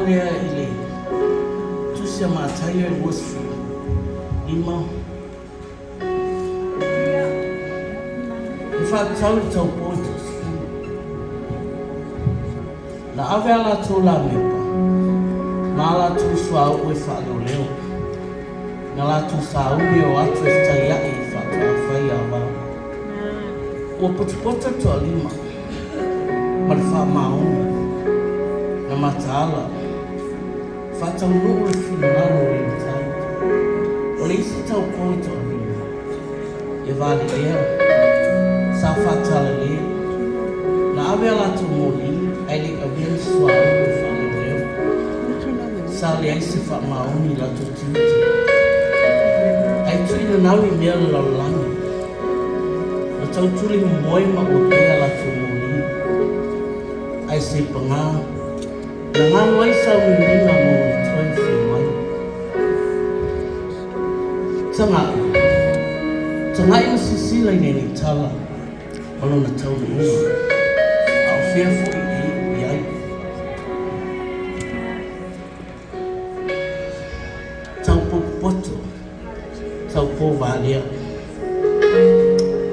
lea i le Tusi a Mataio e 25. E faatatau i le taupō e toasefulu. Na ave a latou lamepa ma a latou suauu e faaleoleo. Na latou sauni e o atu e fetaiaʻi i faatoa fai ava. Ua potopoto le toalima ma le faamaoni na mataala. Faataunuu le finagalo o le Matai. O le isi taupō e toalima, e valelea, sa faatalale, na ave a latou moli ae le i avea ni suauu e faaleoleo. Sa leai se faamaoni i latou tiute. Ae tuuina nau i mea o le lalolagi. Na tautuli momoe ma ua pea latou moli. Ae se paga, Na galo ai sauniuniga ma ona toe afio mai. Taga'i, taga'i ma silasila i lenei tala ma lona taunuuga, a o fea foi e iu i ai. Taupou popoto, taupou valea,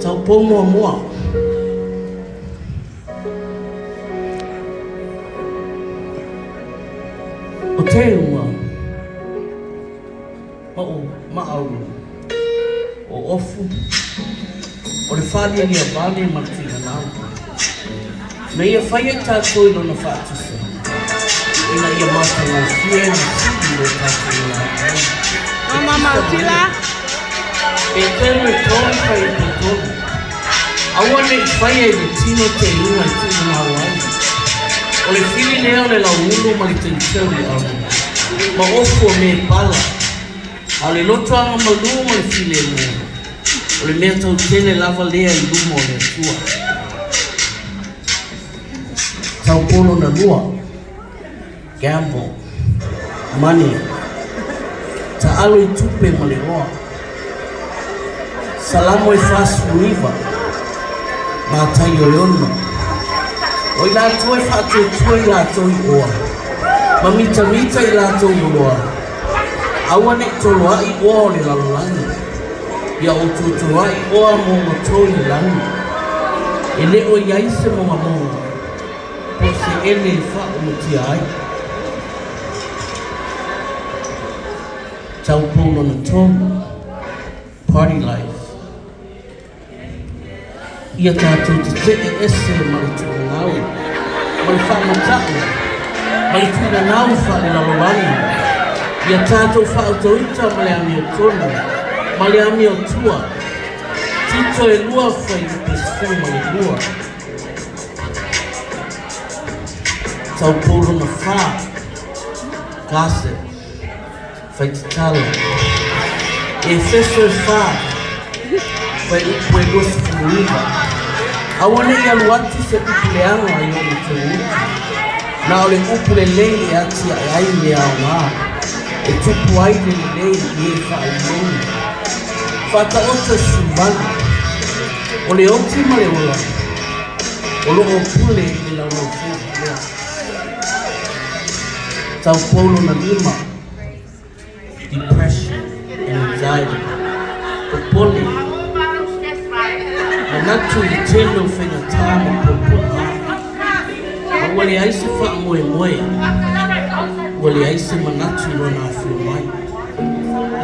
taupou muamua. O Teuga ma o Maau o Ofu o le faalialia vale ma le tuiganau na ia faia i tatou i lona faatusa ina ia matagofie ma sili lo tatou ola ai. O mama Tila. Peteru e tolu fuaiupu e tolu. Aua ne i faia i le tino teuga e tuumanao ai. O le fili lea o le lauulu ma le teuteu i alu, ma ofu o me pala, a o le loto agamalu ma le filemu, o le mea tautele lava lea i luma o le Atua. Taupō lona lua, gamble, money, taalo i tupe ma le oa. Salamo e 49, Mataio e ono. O i latou e faatuatua i latou i oa, ma mitamita i latou oloa, aua ne i toloai oa o le lalolagi, ia outou toloai oa mo outou i le lagi. E le o i ai se mogamoga po o se ele e faaomatia ai. Taupou lona tolu, Party life. Ia tatou tetee ese ma le tuuanau, ma le faamata'u, ma le tuinanau faalelalolagi. Ia tatou faautauta ma le amiotonu, ma le amiotua. Tito e lua fuaiupu e 12. Taupou lona fa, Gossip. Faitatala. Efeso e fa, fuaiupu e 29. Aua ne i alu atu se upu leaga i o outou utu, na o le upu lelei e atiae ai mea aoga, e tupu ai le lelei i e faauluulu. Faataoto e 18. O le oti ma le ola, o lo o pule i le laulaufaiva lea. Taupou lona lima. Depression and anxiety, popole, manatu i le tele o faigata ma puapuaga, ma ua leai se faamoemoe, ua leai se manatu i lona afio mai.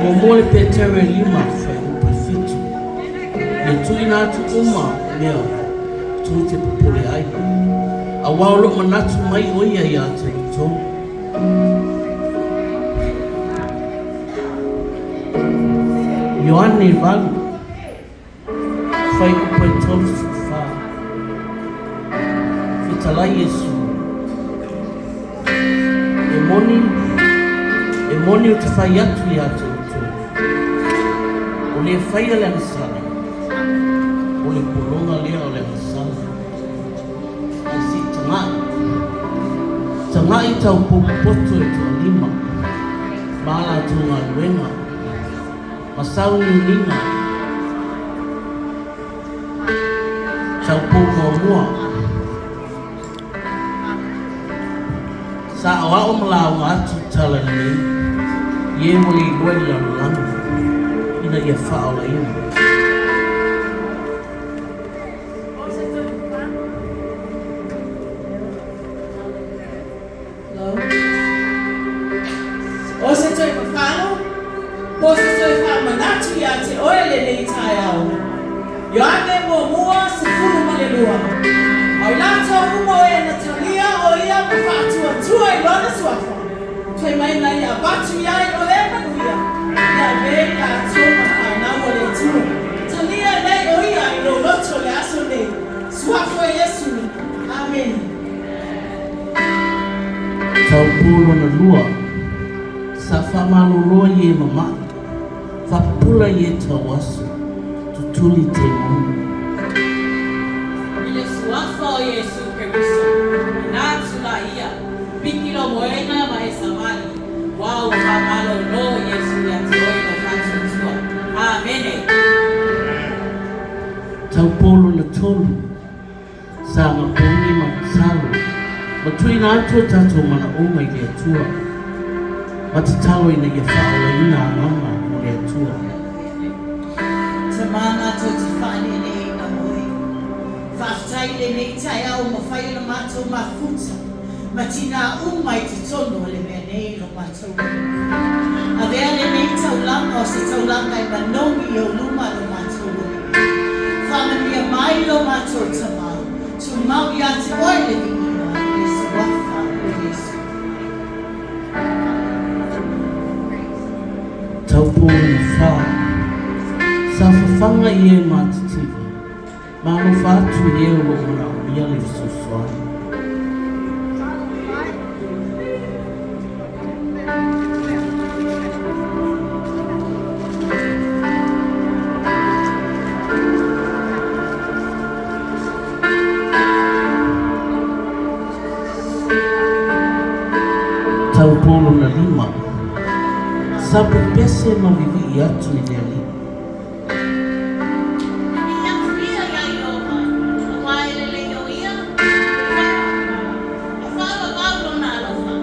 Muamua le Petera e lima fuaiupu e fitu, Ia tuuina atu uma mea tou te popole ai, aua o lo o manatu mai ʻo ia iā te outou. Ioane 8, fuaiupu e 34. Fetalai Iesu, E moni, e moni ou te fai atu iā te outou, o le faia le agasala, o le pologa lea o le agasala. Ae se i taga'i, taga'i taupou popoto e toalima ma a latou galuega, ma sauniuniga taupou muamua. Sa aoao ma lauga atu i tala lelei i e ua le iloa i le lalolagi, ina ia faaolaina. O se toe tatalo, po o se toe faamanatu iā te oe lenei taeao. Ioane muamua 12. O i latou uma o e na talia o ia ma faatuatua i lona suafa, fai mai na ia avatu i ai o lea manuia, ia avea i latou ma fanau a le Atua. Talia nei o ia i lou loto le aso nei. Suafa o Iesu. Amene. Taupō lona lua, Sa faamalolo i e mama'i, faapupula i e tauaso, tutuli temoni. I le Suafa o Iesu Keriso, ina atu la ia, piki lou moega ma e savali, uā ua faamalolo Iesu iā te oe i lou faatuatua. Amene. Taupō lona tolu, Sa gapogi ma tatalo, ma tuuina atu o tatou manaoga i le Atua, ma tatalo ina ia faaolaina agaga mo le Atua. Tamā matou te whaaneneheina oe. Faafetai i lenei taeao ua mafai ona matou mafuta ma tinā uma i totonu o le mea nei i lo matou loto. Avea lenei taulaga o se taulaga e manogi i ou luma lo matou Alii. Faamanuia mai lo matou Tamā, tumau ia te oe le viiga i le Suafa o Iesu. Taupō lona whā, Sa fafaga i e matitiva, ma alofa atu i e o lo o manaomia le fesoasoani. Taupō lona lima, Sa pepese ma vivii atu i le Alii. Vivii atu ia iā Ieova, auā e lelei o ia, e faavavau lona alofa.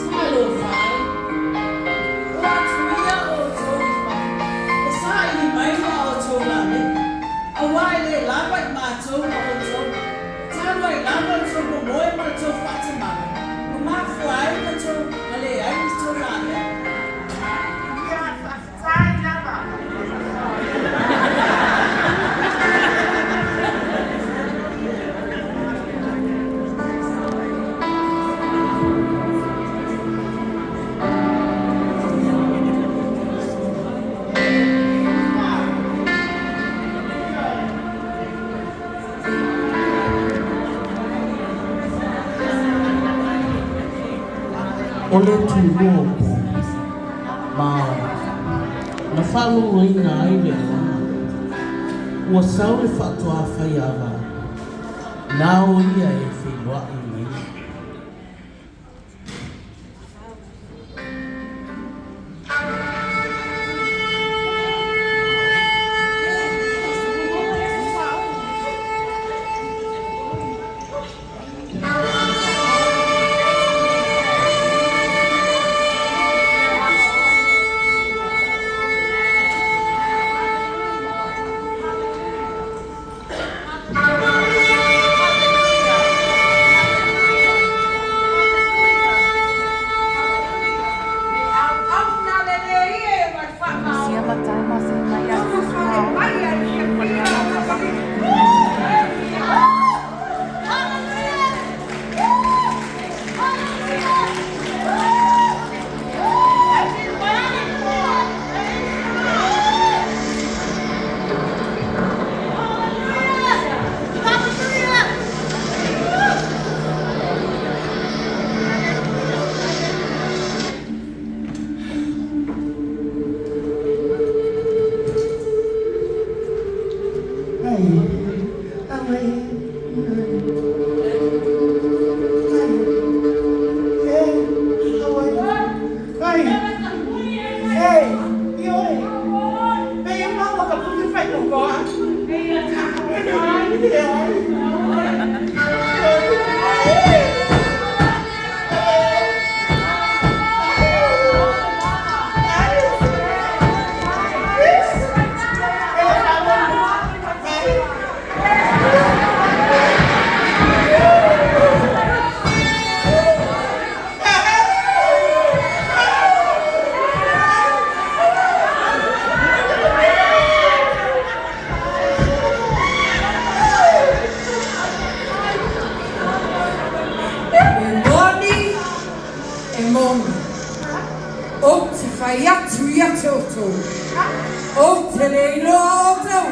Talofa e! O atu ia o outou i fafo, e saili mai ma outou lameko, auā e le lava i matou ma outou, talu ai lava le tou momoe ma le tou faatamala, ua mafua ai na tou na leai ni tou lameko. O le tulua o po, ma ao, na faalogoina ai le auauna. Ua sau le faatoa faiava, na o ia e feiloai ma ia. mai. E, ioe. Pe e maua ka puki whai mo koa. E moni, e moni. Ou te whai atu i a te outou. Ou te le iloa outou.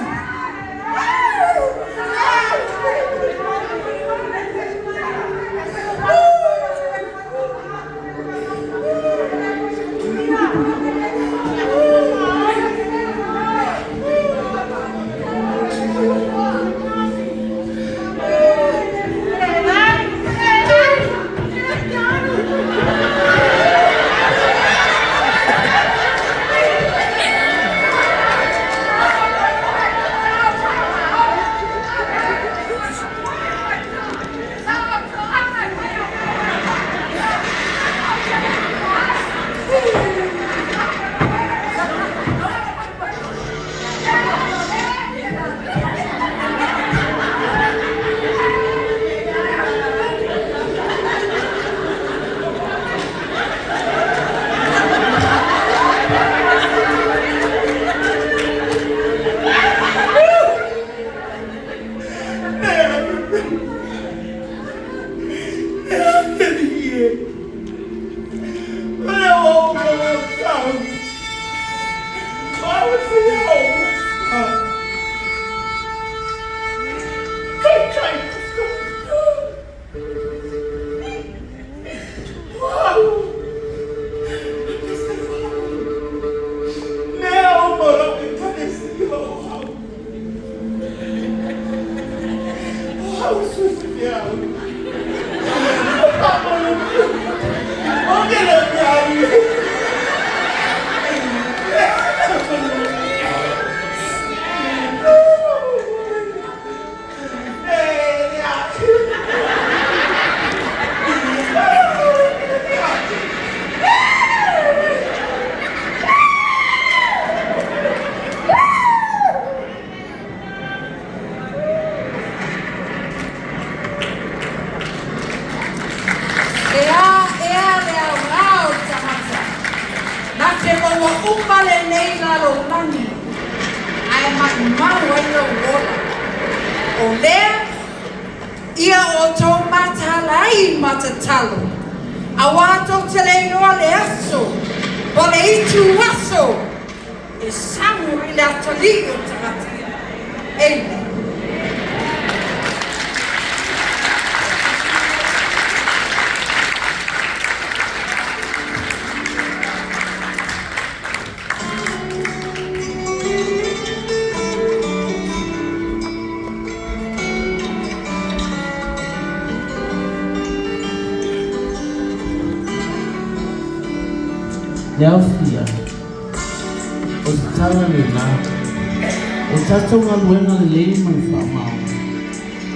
E a ea le aoga o le tagata, na te maua uma lenei lalolagi, ae maumau ai lou ola. O lea, ia outou mataala ai ma tatalo, auā tou te le iloa le aso po o le itu aso e samu ai le atalii o le tagata. Amen. Le aofia o se tala lena, o tatou galuega lelei ma le faamaoni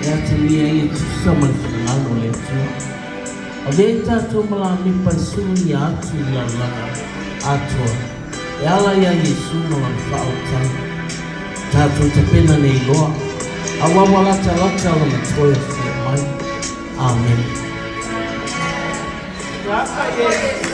e atagia ai e tusa ma le finagalo o le Atua. Avea ai tatou ma lamipa e sulugia atu i le lalolagi atoa e ala iā Iesu ma Lana faaolataga. Tatou tapena nei loa, aua ua latalata Lona toe afio mai. Amene. Lapa Iesu.